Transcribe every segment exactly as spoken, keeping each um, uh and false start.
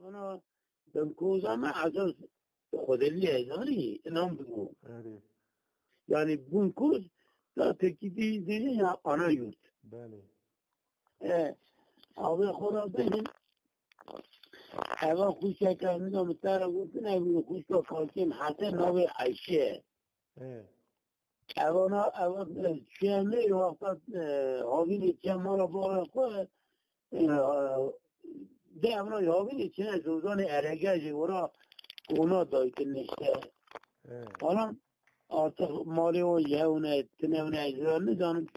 Ana, Binkoza me esas Xwedeliye, zanî, inan bû. Erê. Yani Binkoz da tekîdî dêne ya ana yurt. Belê. E, abi xora benim. Eva xuşeka min da min te re gotin, ev xuşka Kalkên Hesen navê Ayşe. He. Evana, eva, e, çiye ne, wexta, e, havînê çiye mala bala xwe, e, de evana havînê çine zozanê erege jî ora ona daytin işte. He. Falan artık malê o yewne, tinewne, ez nizanim.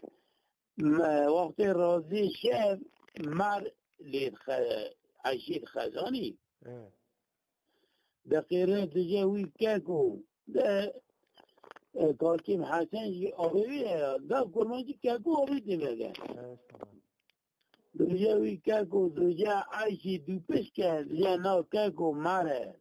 Me, wextê razî şev mer lê dixe, eşî dixe, zanî. He. Deqêre dije wî keko, de, e, Kalkêm Hesen jî avê wî ye ya. Da kurmancî keko avê dêmege. He, tamam. Dije wî keko, dije eşî dû pişke, dije na keko mer e.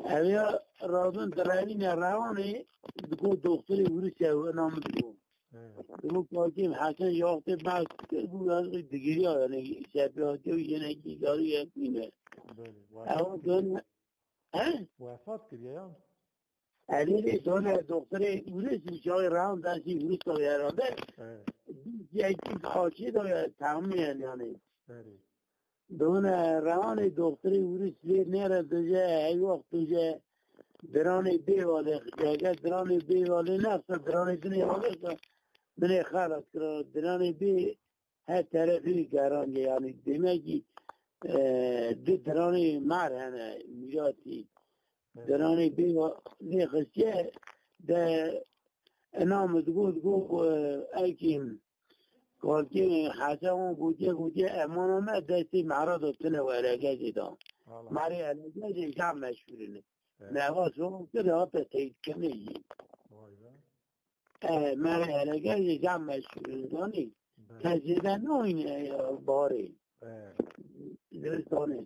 Ev ya radin direvîne rewanê, digo doxturê Urusya, ina min digo. He. Digo Kalkêm Hesen ya wextê behs kir bû, ya digiriya, yani, şepiyatê û yenekî garî yekî ne. Belê, Ew wefat kiriye. Dön, he? Wefat kiriye ya. Elî de döne doxturê Urus, çaxê rewan destî Urus da herhalde. He. Yekî haçî da ya, tamam yani, yani. Belê. Done rewanê doxturê Urus lê nêre dije, hey wext dije diranê bê valê, hege diranê bê valê nexse, diranê dinê valê xwe, binê xelas kira, diranê bê her terefî gerange, yani demek ki, e, di diranê mer hene, mîratî. Evet. Diranê bê va-, lê xistiye de ena min digot, digot, e, ekim, Kalkê Hesen gotiye, gotiye, emana me destê mehra de tune û elegecê da. Allah. Merê elegecê ja meşhûr in. Evet. Meva soğuk kir, hate teyit kene yî. Vay be. E, merê elegecê ja meşhûr in, zanî. Evet. Tezêde nayne ya barê. Evet. Diristanê.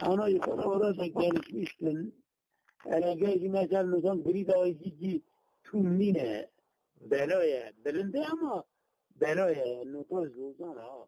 Ana yukarı orada gelişmiştin. Hele gel ki mesela, mesela Grîda jî tûm nîne, bela ye, bilind e ama bela ye, nota zozan ha.